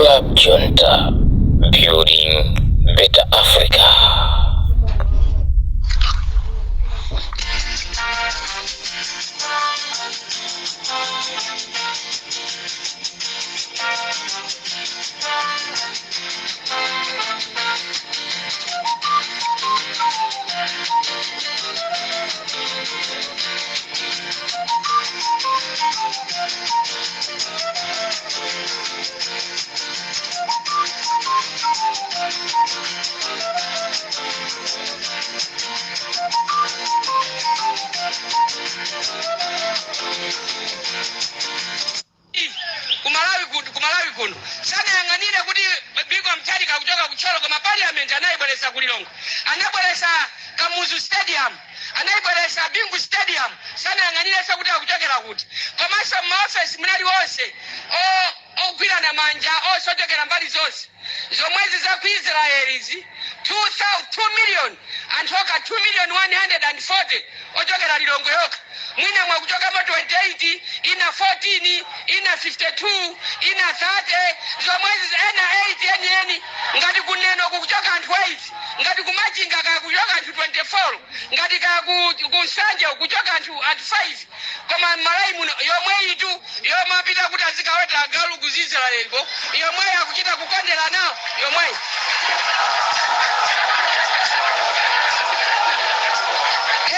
Club Junta, building better Africa. Kumalawi kumalawi kuno sanayang'anire kuti Bingu Mutharika kuchoka ku Thyolo, koma parliament anayibweresa ku Lilongwe, anabweresa Kamuzu Stadium, anayibweresa Bingu Stadium. Sanayang'anirenso kuti akuchokera kuti. Komanso m'maofesi munali onse ogwirana manja, onse ochokera mbali zonse zomwezi za ku Israeli. 2 million anthu okha, 2 million 140 ochokera Lilongwe yokha, mwina mwakuchokamo 28, ina 14, ina 52, ina 30, zomwezi, ena 8 enieni. Ngati kuneno kukuchoka anthu 8, ngati kumachinga kaya kuchoka anthu 24, ngati kaya ku Nsanje kuchoka anthu 5, koma m'Malawi muno yomwe itu yomapita kuti azikaweta agalu ku Israeliko, yomweyo akuchita kukondera nawo yomweyi.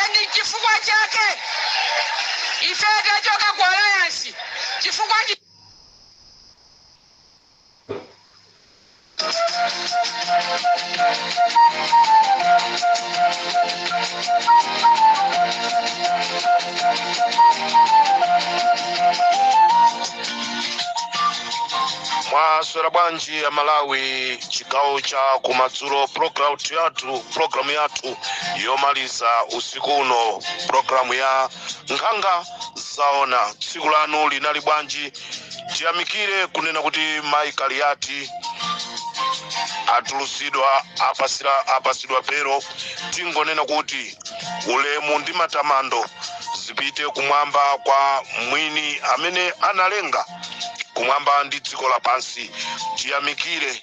Eni chifukwa chake ife tachoka ku alliance, chifukwa Mwaswera bwanji Amalawi? Chigawo cha kumadzulo, programu yathu yomaliza usiku uno, programu ya Nkhanga Zaona. Tsiku lanu linali bwanji? Tiyamikire kunena kuti Mai Kaliati atulusidwa, apasidwa belo. Tingonena kuti ulemu ndi matamando zipite kumwamba kwa mwini amene analenga kumwamba ndi dziko lapansi. Tiyamikire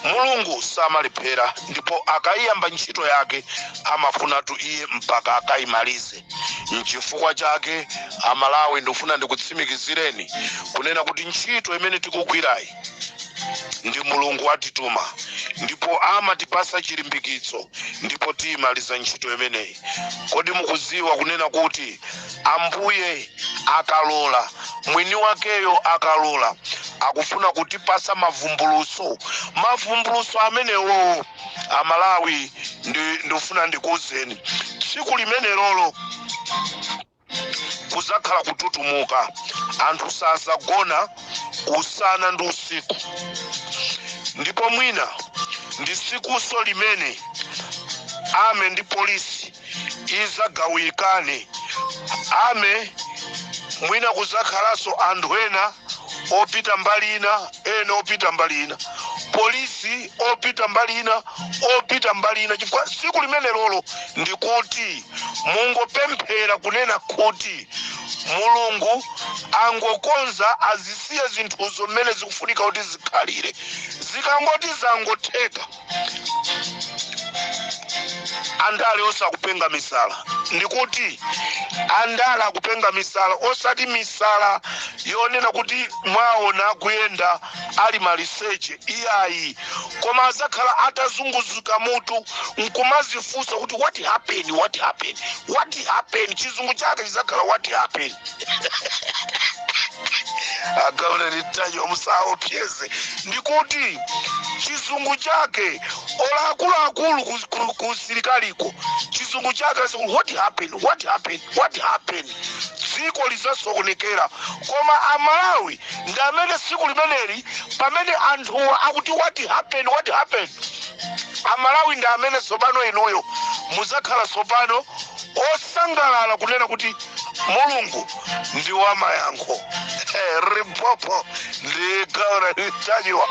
Mulungu, samalephera, ndipo akayiyamba ntchito yake amafunatu iye mpaka akayimalize. Nchifukwa chake Amalawi, ndikufuna ndikutsimikizireni kunena kuti ntchito imene tikugwirayi ndi Mulungu watituma, ndipo amatipasa chilimbikitso, ndipo tiyimaliza ntchito imeneyi. Kodi mukuziwa kunena kuti Ambuye akalola, mwini wakeyo akalola, akufuna kutipasa mavumbuluso? Mavumbuluso amenewo, Amalawi, ndifuna ndikuwuzeni, tsiku limenelolo kuzakhala kututumuka. Anthu sazagona usana ndi usiku, ndipo mwina ndi sikuso limene army ndi polisi izagawikane. Army mwina kuzakhalanso anthu ena opita mbali ina, ena opita mbali ina, polisi opita mbali ina, opita mbali ina, chifukwa tsiku limene lolo ndikuti mungopemphera kunena kuti Mulungu angokonza, azisiye zinthuzo mmene zikufunika kuti zikhalire. Zikangoti zangotheka, andale osakupenga misala, ndikuti andale akupenga misala, osati misala yonena kuti mwaona akuyenda ali maliseche, iyayi, koma azakhala atazunguzika mutu nkumazifunsa kuti what happened, what happened, what happened? Chizungu chake chizakhala what happened. Agaule litajo, musaopyeze. Ndikuti chizungu chake ola akuluakulu ku sirikaliko, chizungu chake asiku what happened, what happened, what happened? Dziko lizasokonekera. Koma Amalawi ndi amene tsiku limeneli, pamene anthuwa akuti what happened, what happened, Amalawi ndi amene tsopano inuyo muzakhala tsopano osangalala kunena kuti Mulungu ndi wamayankho. Limpopo ndi gawo litajiwa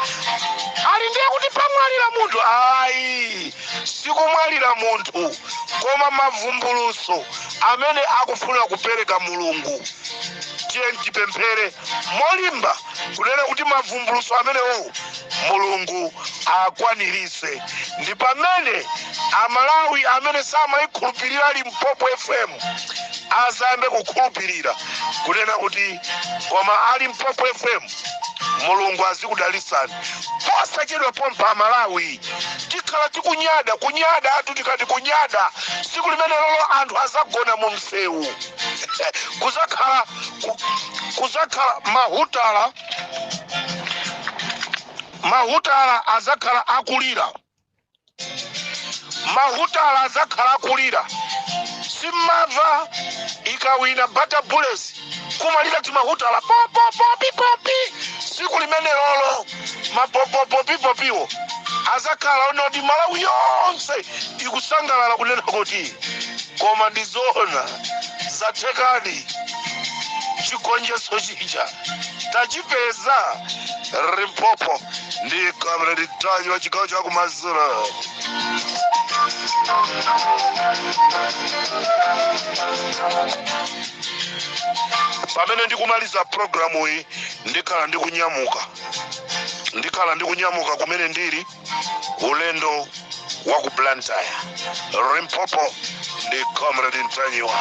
ali ndiye kuti pamwalira munthu? Ayi, sikumwalira munthu, koma mavumbuluso amene akufuna kupereka Mulungu. Tiye tipemphere molimba. Kunena kuti mavumbuluso amenewo Mulungu akwanirise. Ndi pamene Amalawi amene samayikhulupirira Limpopo FM azayambe kukhulupirira kunena kuti koma a Limpopo FM, Mulungu azikudalisani. Posachedwa pompa Amalawi tikhala tikunyada, kunyada atu. Tikati kunyada, siku limene lolo anthu azagona mu msewu. Kuzakhala mahutala, mahutala azakhala akulira, mahutala azakhala akulira. Simmamva ikawina Bata Bullets kumalira timahutala popopopipopi? Siku limene lolo mapopopopipopiwo azakhala onoti Malawi yonse ikusangalala kunena kuti koma ndizoona, zathekadi, chigonjetso chija tachipeza. Limpopo ndi Comrade Ntanyiwa, chigawo chakumadzulo. Pamene ndikumaliza programu iyi, ndikhala ndikunyamuka kumene ndili, ulendo wa ku Blantyre. Limpopo ndi Comrade Ntanyiwa.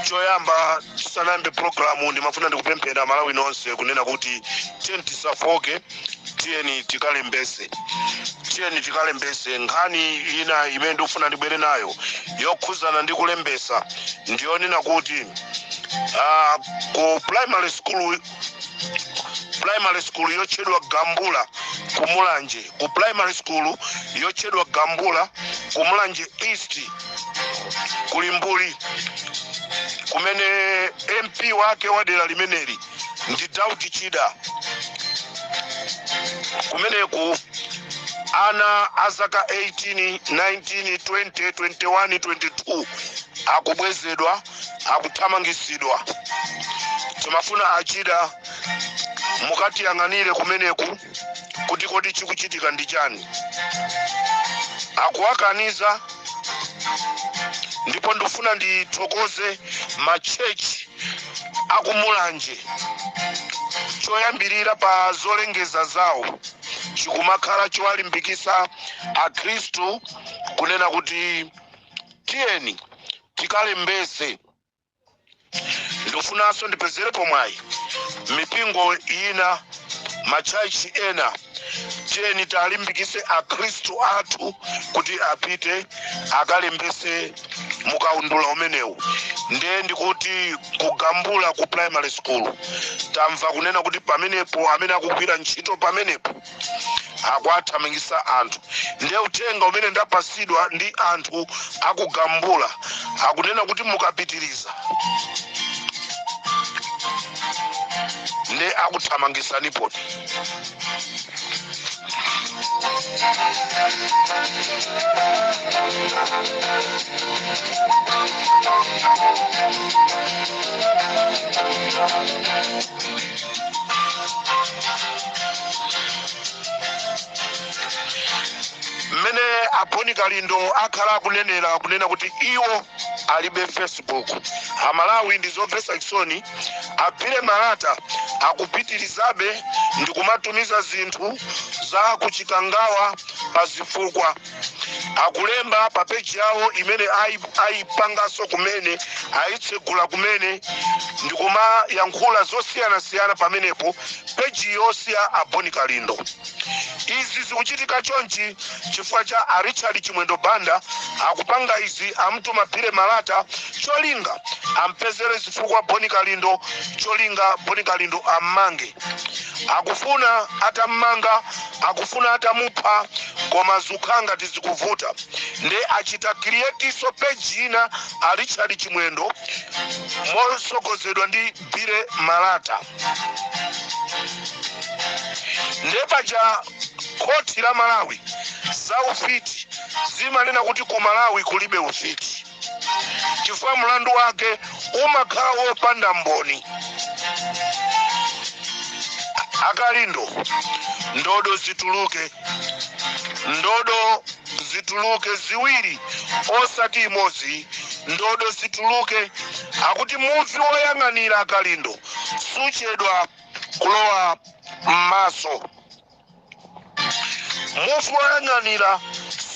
Choyamba, tisanayambe programu, ndimafuna ndikupemphera Malawi nonse kunena kuti tiyeni tisafoke, tiyeni tikalembese, tiyeni tikalembese. Nkhani ina imene ndikufuna ndibwere nayo yokhuzana ndi kulembesa ndiyonena kuti ku primary school yotchedwa Gambula kumulanje, ku primary school yotchedwa Gambula kumulanje East, kuli mbuli kumene MP wake wa dera limeneli ndi Daudi Chida. Kumeneku ana a zaka 18, 19, 20, 21, 22 akubwezedwa, akuthamangisidwa. Timafuna achida mukatiyang'anire kumeneku kuti kodi chikuchitika ndi chani? Akuwakaniza. Ndipo ndifuna ndithokoze ma church akumulanje. Choyambirira pa zolengeza zawo chikumakhala chowalimbikisa Akhristu kunena kuti tiyeni tikalembese. Ndifunanso ndipezerepo mwayi mipingo ina, ma church ena, tiyeni talimbikise Akhristu athu kuti apite akalembese mukaundula umenewu. Ndiye ndikuti kugambula ku primary school, tamva kunena kuti pamenepo amene akugwira ntchito pamenepo akuathamangisa anthu. Ndiye uthenga umene ndapasidwa ndi anthu akugambula akunena kuti mukapitiriza ndi akuthamangisaniponi. Mmene Aboni Kalindo akhala akunenera kunena kuti iwo alibe Facebook, Amalawi, ndi zomvetsa chisoni. Aphire Malata akupitirizabe ndi kumatumiza zinthu za kuchikangawa pa zifukwa akulemba pa peji yawo imene ayipanganso kumene ayitsegula kumene ndikumayankhula zosiyanasiyana pamenepo, peji yosiya Aboni Kalindo. Izi zikuchitika chonchi chifukwa cha a Richard Chimwendo Banda akupanga izi, amtuma Phire Malata cholinga ampezere zifukwa Boni Kalindo, cholinga Boni Kalindo ammange. Akufuna atammanga, akufuna atamupha, koma zikukhala ngati zikuvuta. Nde achita create nso page ina a Richard Chimwendo mosogozedwa ndi Bire Malata. Nde paja khoti la Malawi za ufiti zimanena kuti ku Malawi kulibe ufiti. Chifukwa mlandu wake umakhala wopanda mboni. Akalindo, ndodo zituluke, ndodo zituluke ziwiri, osati imodzi. Ndodo zituluke. Akuti muvi woyang'anira, Akalindo, suchedwa kulowa m'maso. Muvi woyang'anira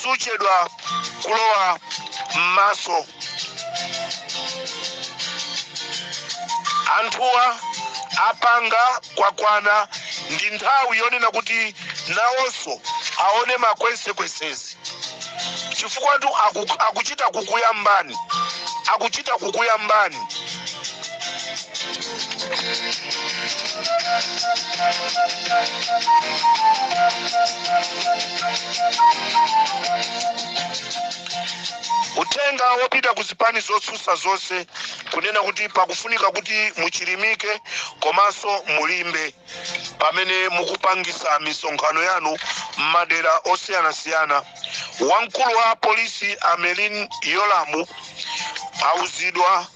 suchedwa kulowa m'maso. Anthuwa apanga kwakwana, ndi nthawi yonena kuti nawonso aone makwesekwesezi, chifukwa tu akuchita kukuyambani, akuchita kukuyambani. Uthenga wopita ku zipani zotsutsa zonse kunena kuti pakufunika kuti muchilimike komanso mulimbe pamene mukupangisa misonkhano yanu m'madera osiyanasiyana. Wamkulu wa polisi a Merlyne Yolamu auzidwa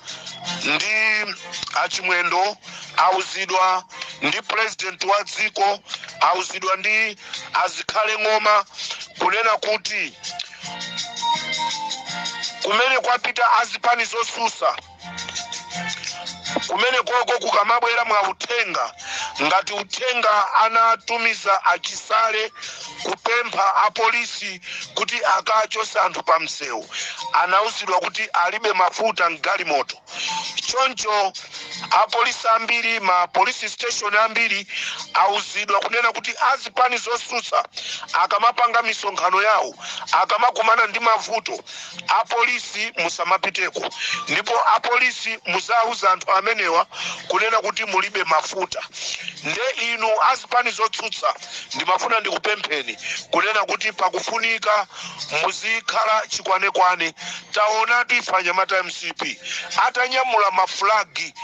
ndi Achimwendo, auzidwa ndi president wa dziko, auzidwa ndi Azikhale Ng'oma kunena kuti kumene kwapita azipani zosusa kumene koko kukamabwera mwa uthenga, ngati uthenga anatumiza Achisale kupempha apolisi kuti akachose anthu pa msewu, anauzidwa kuti alibe mafuta mgalimoto. Choncho apolisi ambiri, ma police station ambiri auzidwa kunena kuti azipani zosusa akamapanga misonkhano yawo, akamakumana ndi mavuto, apolisi musamapiteko, ndipo apolisi muzauza anthu amenewa kunena kuti mulibe mafuta. Nde inu azipani zotsutsa, ndimafuna ndikupempheni kunena kuti pakufunika muzikhala chikwanekwane. Taonatu ife anyamata MCP atanyamula mafulagi,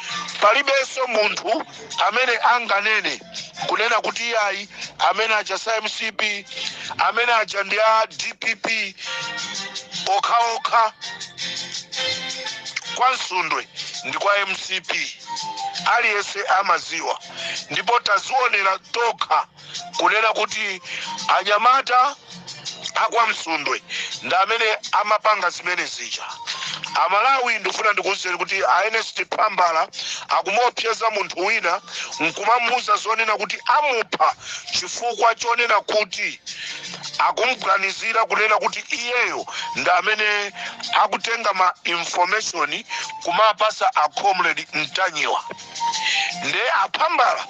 palibenso munthu amene anganene kunena kuti iyayi, amene aja sa MCP, amene aja ndi a DPP okhaokha. Kwa Msundwe ndi kwa MCP, aliyense amaziwa, ndipo tazionera tokha kunena kuti anyamata akwa Msundwe ndi amene amapanga zimene zija. Amalawi, ndifuna ndikuwuzeni kuti a Ernest Phambala akumuopseza munthu wina nkumamuuza zonena kuti amupha, chifukwa chonena kuti akumganizira kunena kuti iyeyo ndi amene akutenga ma information kumapasa a Comrade Mtanyiwa. Nde Aphambala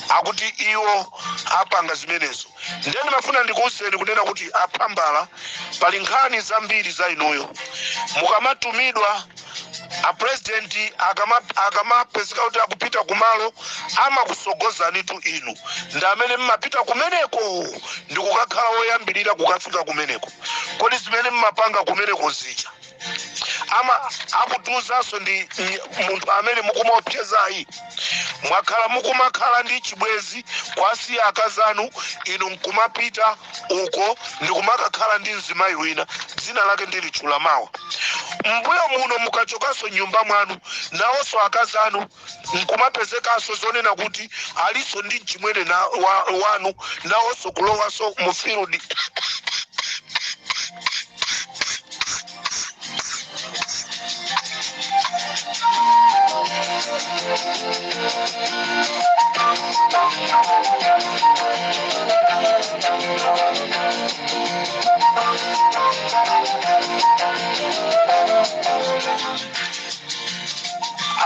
akuti iwo apanga zimenezo. Nde ndimafuna ndikuwuzeni kunena kuti Aphambala, pali nkhani zambiri za inuyo. Mukamatumidwa, apresidenti akamapezeka kuti akupita kumalo, amakusogozanitu inu, ndi amene mmapita kumeneko ndi kukakhala woyambirira kukafika kumeneko. Kodi zimene mmapanga kumeneko zija ama akutiuzanso ndi munthu amene mukumaopsezayi? Mwakhala mukumakhala ndi chibwezi, kwasiya akazanu, inu nkumapita uko ndikumakakhala ndi mzimayi wina, dzina lake ndili Chulamawa. Mbuyo muno mukachokanso nyumba mwanu, nawonso akazanu nkumapezekanso zonena kuti aliso ndi mchimwene wanu, nawonso kulowanso mu field.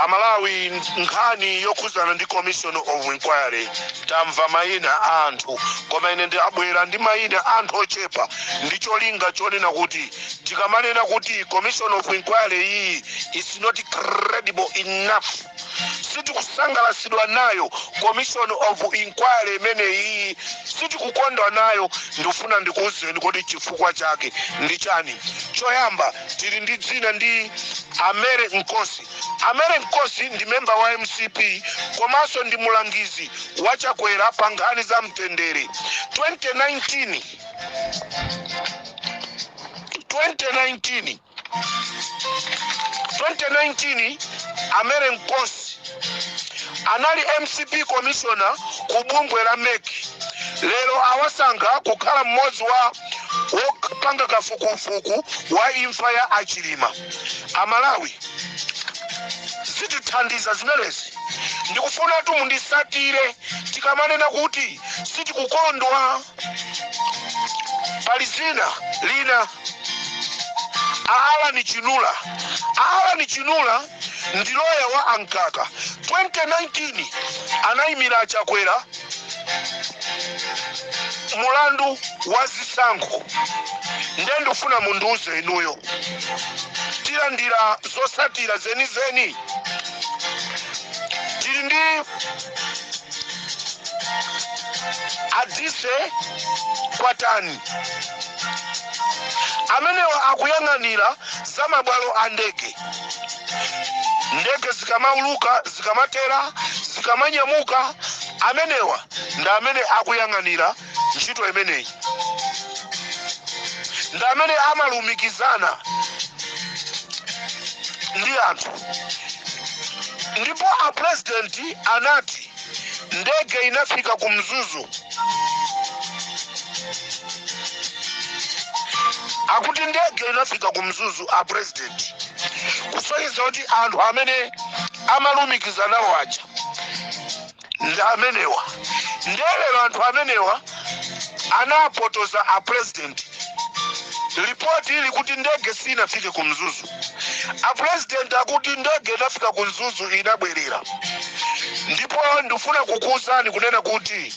Amalawi, nkhani yokhuzana ndi commission of inquiry, tamva mayina a anthu, koma ine ndabwera ndi mayina a anthu ochepa ndi cholinga chonena kuti tikamanena kuti commission of inquiry iyi is not credible enough, sitikusangalatsidwa nayo commission of inquiry imene iyi, sitikukondwa nayo, ndikufuna ndikuwuzeni kuti chifukwa chake ndi chani. Choyamba, tili ndi dzina ndi Amere Nkosi. Amere Nkosi ndi memba wa MCP komanso ndi mulangizi wa Chakwera pa nkhani za mtendere. 2019, 2019. 2019 a Mary Nkosi anali MCP commissioner ku bungwe la MEC, lero awasankha kukhala mmodzi wa wopanga kafukufuku wa imfa ya achilima. Amalawi, zitithandiza zimenezi? Ndikufunatu mundisatire tikamanena kuti sitikukondwa. Pali zina lina, Aalani Chinula. Aalani Chinula ndi loya wa ankaka. 2019 anayimira achakwera mulandu wa zisankho. Nde ndifuna mundiuze inuyo, tilandira zosatira zenizeni? Tili ndi Adise Kwatani, amenewa akuyang'anira za mabwalo a ndege. Ndege zikamauluka, zikamatera, zikamanyamuka, amenewa ndi amene akuyang'anira ntchito imeneyi, ndi amene amalumikizana ndi anthu. Ndipo a president anati ndege inafika ku Mzuzu. Akuti ndege inafika ku Mzuzu a president, kusonyeza kuti anthu amene amalumikiza nawo aja ndi amenewa. Ndelero anthu amenewa anapotoza a president. Ripoti ili kuti ndege sinafike ku Mzuzu. A president akuti ndege inafika ku Mzuzu, inabwerera. Ndipo ndifuna kukuwuzani kunena kuti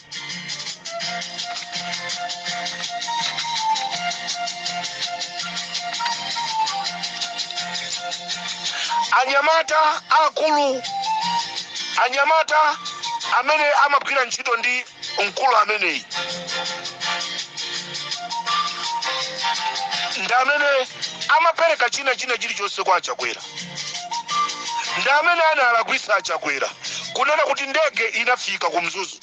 anyamata akulu, anyamata amene amagwira ntchito ndi mkulu ameneyi, ndi amene amapereka china chilichonse kwa achakwera, ndi amene analakwisa achakwera kunena kuti ndege inafika ku Mzuzu.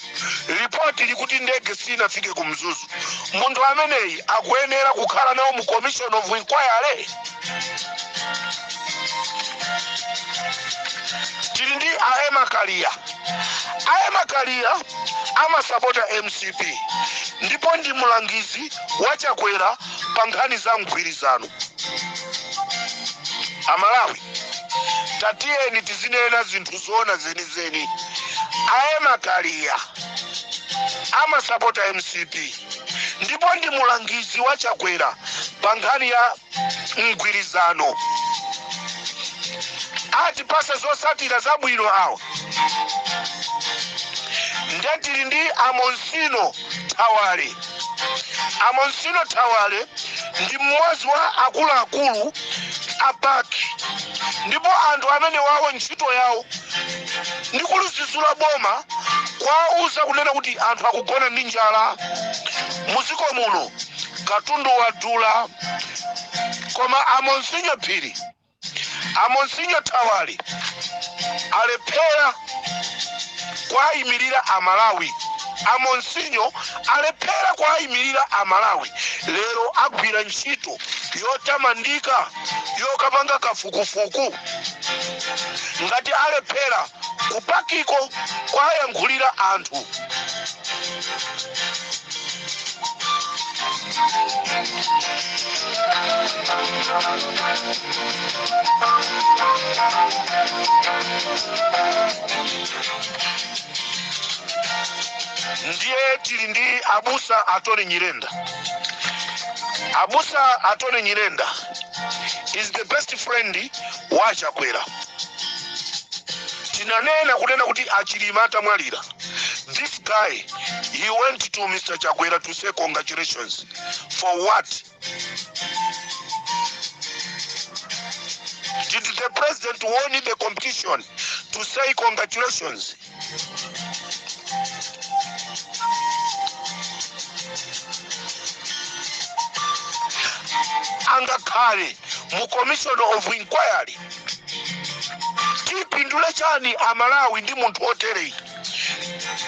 Ripoti likuti ndege sinafike ku Mzuzu. Munthu ameneyi akuyenera kukhala nawo mu commission of inquiry. Tili ndi Aema Kalia. Aema Kalia amasapota MCP ndipo ndi mlangizi wa Chakwera pa nkhani za mgwirizano. Amalawi, tatiyeni tizinena zinthu zoona zenizeni. Aema Kalia amasapota MCP ndipo ndi mulangizi wa Chakwera pa nkhani ya mgwirizano. Atipase zosatira zabwino awa? Nde tili ndi Amonsino Thawale. Amonsino Thawale ndi mmodzi wa akuluakulu a PAC, ndipo anthu amene wawo ntchito yawo ndi kuluzizula boma, kwauza kunena kuti anthu akugona ndi njala muziko muno, katundu wadula. Koma Amonsinyo Phiri, Amonsinyo Thawale alephera kwayimirira Amalawi. Amonsinyo alephera kwayimirira Amalawi. Lero agwira ntchito yotamandika yokapanga kafukufuku, ngati alephera ku PAC ko kwayankhulira anthu. Ndiye tili ndi abusa Atoni Nyirenda. Abusa Atoni Nyirenda is the best friend wa Chakwera. Tinanena kunena kuti achilima atamwalira, this guy, he went to Mr Chakwera to say congratulations. For what? Did the president won the competition to say congratulations? Angakhale mu commission of inquiry, tipindule chani Amalawi ndi munthu otereyi?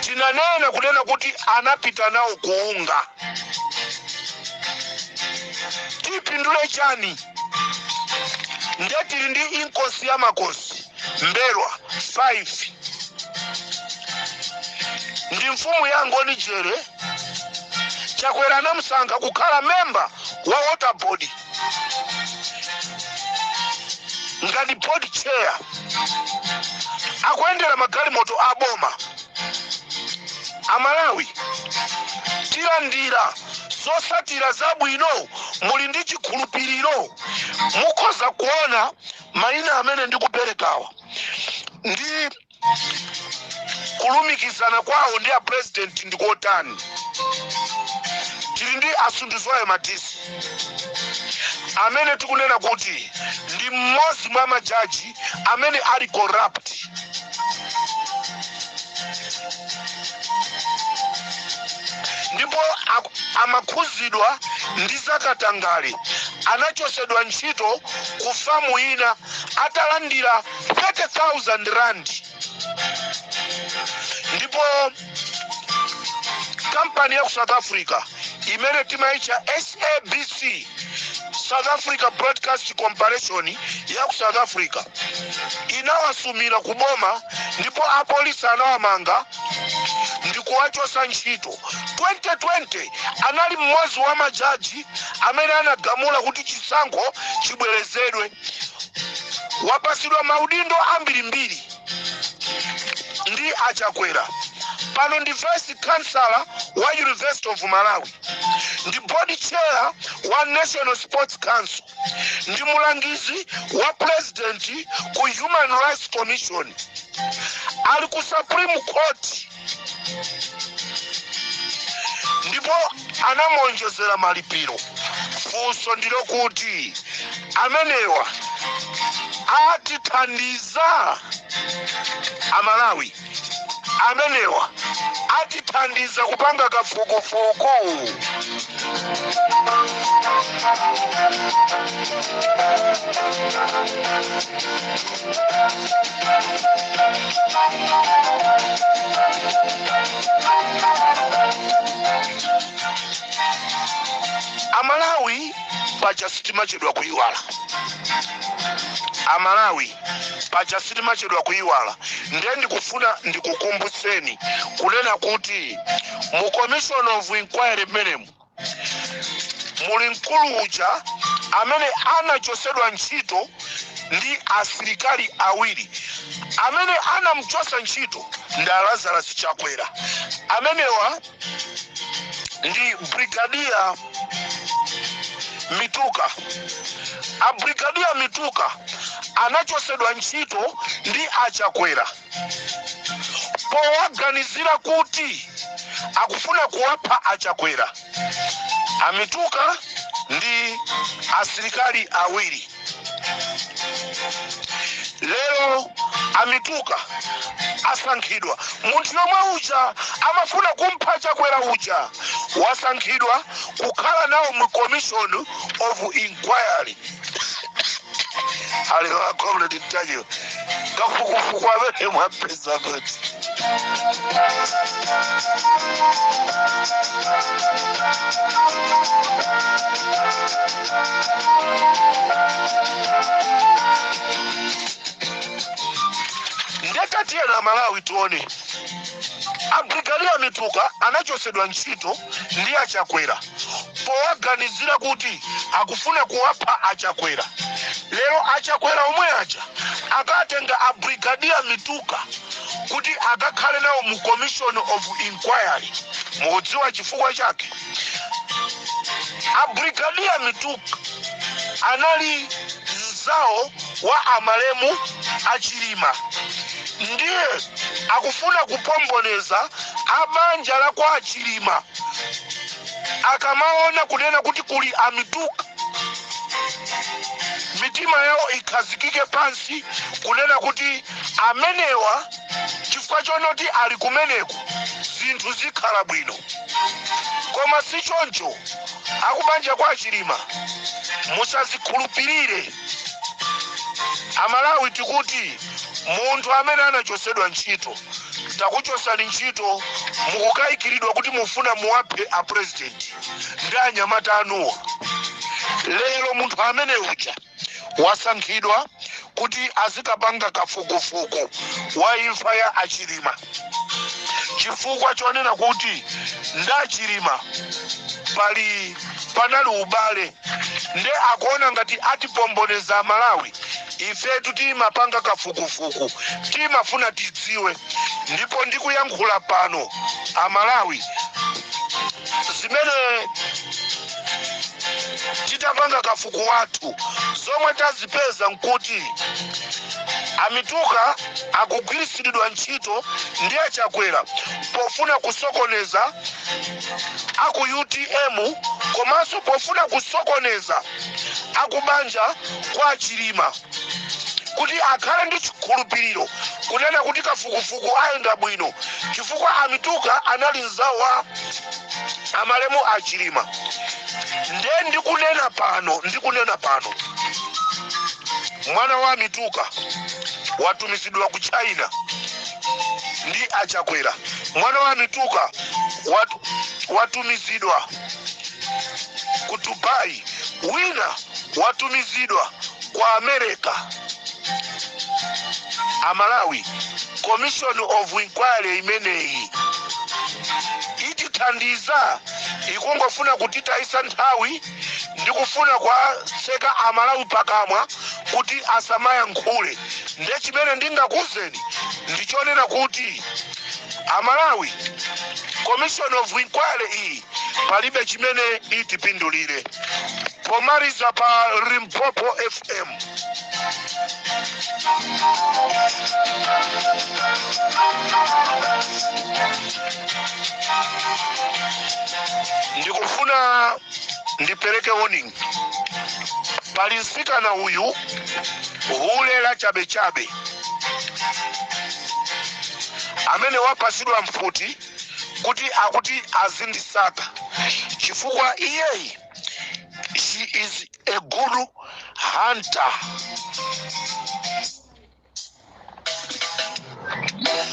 Tinanena kunena kuti anapita nawo kuunga, tipindule chani? Ndiye tili ndi Inkosi ya Makosi Mbelwa 5, ndi mfumu ya Ngoni Jere. Chakwera anamusankha kukhala memba wa Water Board ngati board chair, akuyendera magalimoto a boma. Amalawi, tilandira zosatira zabwino? Muli ndi chikhulupiriro? Mukhoza kuona mayina amene ndikuperekawa ndi kulumikizana kwawo ndi a president ndikotani. Tili ndi Asunduzwayo Madisi, amene tikunena kuti ndi mmodzi mwa majaji amene ali corrupt. Ndipo amakhuzidwa ndi zakatangale. Anachosedwa ntchito ku famu ina atalandira 30,000 rand, ndipo kampani ya ku South Africa imene timaitcha SABC, South Africa Broadcast Corporation ya ku South Africa, inawasumira ku boma, ndipo apolisi anawamanga ndi kuwachosa ntchito. 2020 anali mmodzi wa majaji amene anagamula kuti chisankho chibwerezedwe. Wapasidwa maudindo ambirimbiri ndi Achakwera. Pano ndi vice chancellor wa University of Malawi, ndi board chair wa National Sports Council, ndi mulangizi wa president ku Human Rights Commission, ali ku Supreme Court, ndipo anamuonjezera malipiro. Funso ndilokuti, amenewa atithandiza? Amalawi, amenewa atithandiza kupanga kafukufuku? Amalawi, paja sitimachedwa kuyiwala. Amalawi, paja sitimachedwa kuyiwala. Ndiye ndikufuna ndikukumbutseni kunena kuti mu commission of inquiry mmenemu muli mkulu uja amene anachosedwa ntchito ndi asilikali awiri. Amene anamuchosa ntchito ndi Lazarus Chakwera. Amenewa ndi Brigadier Mituka. A Brigadier Mituka anachosedwa ntchito ndi Achakwera powaganizira kuti akufuna kuwapha Achakwera. Amituka ndi asilikali awiri. Lero Amituka asankhidwa. Munthu yomwe uja amafuna kumpha Chakwera uja wasankhidwa kukhala nawo mu commission of inquiry. Alewa, Comrade Ntanyiwa, kafukufuku amene mwapeza kuti ndekatiyena Malawi tione. Abrigadier Mituka anachosedwa ntchito ndi Achakwera powaganizira kuti akufuna kuwapha Achakwera. Lero Achakwera omwe aja akatenga Abrigadier Mituka kuti akakhale nawo mu commission of inquiry. Mukudziwa chifukwa chake? Abrigadier Mituka anali mzawo wa amalemu Achilima, ndiye akufuna kupomboneza abanja la kwa Achilima. Akamaona kunena kuti kuli Amituka, mitima yawo ikhazikike pansi kunena kuti amenewa, chifukwa chonoti ali kumeneko, zinthu zikhala bwino. Koma si choncho. Akubanja kwa Achilima, musazikhulupirire. Amalawi, tikuti munthu amene anachosedwa ntchito, takuchosani ntchito, mukukayikiridwa kuti mufuna muwaphe a president ndi anyamata anuwa. Lero munthu amene uja Wasankhidwa kuti azikapanga kafukufuku wa imfa ya Achilima, chifukwa chonena kuti ndachilima pali panali ubale, nde akuona ngati atipomboneza Malawi. Ifetu timapanga kafukufuku, timafuna tidziwe. Ndipo ndikuyankhula pano, Amalawi, zimene titapanga kafuku wathu, zomwe tazipeza nkuti Amituka akugwiritsiridwa ntchito ndi Achakwera pofuna kusokoneza aku UTM, komanso pofuna kusokoneza akubanja kwa Chilima, kuti akhale ndi chikhulupiriro kunena kuti kafukufuku ayenda bwino, chifukwa Amituka anali mzawo wa amalemu Achilima. Nde ndikunena pano, mwana wa Amituka watumizidwa ku China ndi Achakwera. Mwana wa Amituka watumizidwa ku Dubai, wina watumizidwa kwa America. Amalawi, commission of inquiry imeneyi itithandiza? Ikungofuna kutitayisa nthawi ndi kufuna kwatseka Amalawi pakamwa kuti asamayankhule. Nde chimene ndingakuwuzeni ndichonena kuti, Amalawi, commission of inquiry iyi palibe chimene itipindulire. Pomaliza pa Limpopo FM, ndikufuna ndipereke warning. Pali msikana uyu, hule la chabechabe, amene wapasidwa mfuti kuti akuti azindisaka, chifukwa iyeyi, she is a good hunter.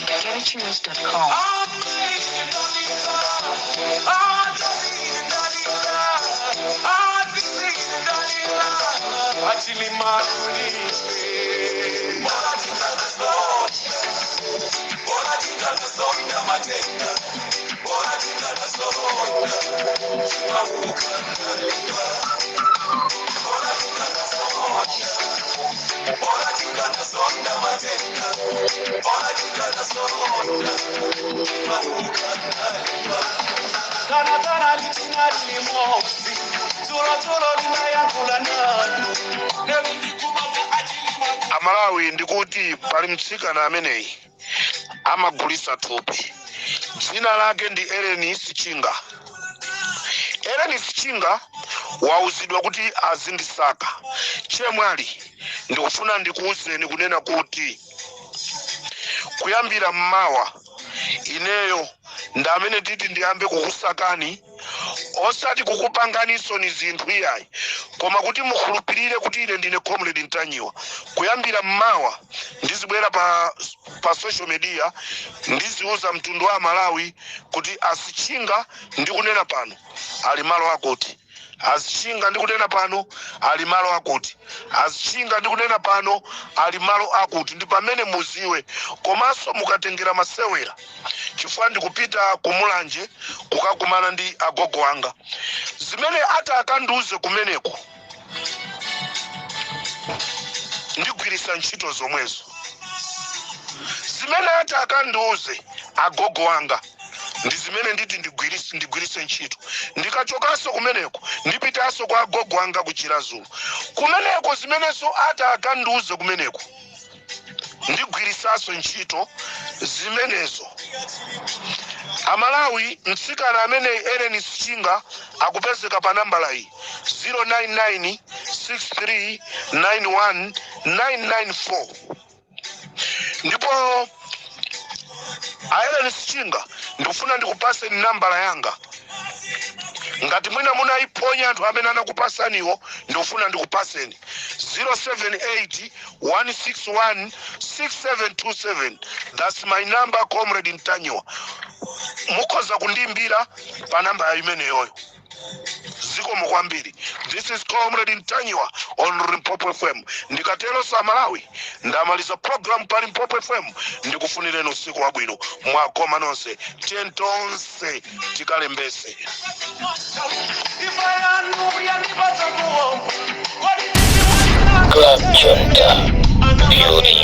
GetAtunes.com. Kana kana litinali limodzi, dzulo dzulo linayankhula nanu. Amalawi, ndikuti pali mtsikana ameneyi amagulisa thupi, dzina lake ndi Ellen Sichinga. Ellen Sichinga wauzidwa kuti azindisaka. Chemwali, ndikufuna ndikuwuzeni kunena kuti kuyambira mmawa ineyo ndi amene titi ndiyambe kukusakani, osati kukupanganiso ni zinthu iyayi, koma kuti mukhulupirire kuti ine ndine Comrade Ntanyiwa. Kuyambira mmawa ndizibwera pa social media, ndiziuza mtundu wa Malawi kuti Asichinga ndikunena pano ali malo akuti, Azichinga ndikunena pano ali malo akuti, Azichinga ndikunena pano ali malo akuti. Ndi pamene muziwe. Komanso mukatengera masewera, chifukwa ndikupita kumulanje kukakumana ndi agogo anga, zimene ati akandiuze kumeneko ndigwirisa ntchito zomwezo. Zimene ati akandiuze agogo anga ndi zimene nditi ndigwirise ntchito. Ndikachokanso kumeneko, ndipitanso kwa agogo anga ku Chirazulu. Kumeneko zimenenso ati akandiuze kumeneko ndigwirisanso ntchito zimenezo. Amalawi, mtsikana amene Ellen Sichinga akupezeka pa nambala iyi, 099 6391 994. Ndipo a Ellen Sichinga, ndikufuna ndikupaseni nambala yanga. Ngati mwina munayiphonya anthu amene anakupasaniwo, ndikufuna ndikupaseni 078 161 6727. That's my number, Comrade Ntanyiwa. Mukhoza kundimbira pa namba imeneyoyo. Ziko. Zikomo kwambiri. This is Comrade Ntanyiwa on Limpopo FM. Ndikatero Samalawi, ndamaliza program pa Limpopo FM. Ndikufunireni usiku wabwino, mwakoma nonse. Tiye tonse tikalembese. Ifa yanu yanipata kuomba. Club Junta, building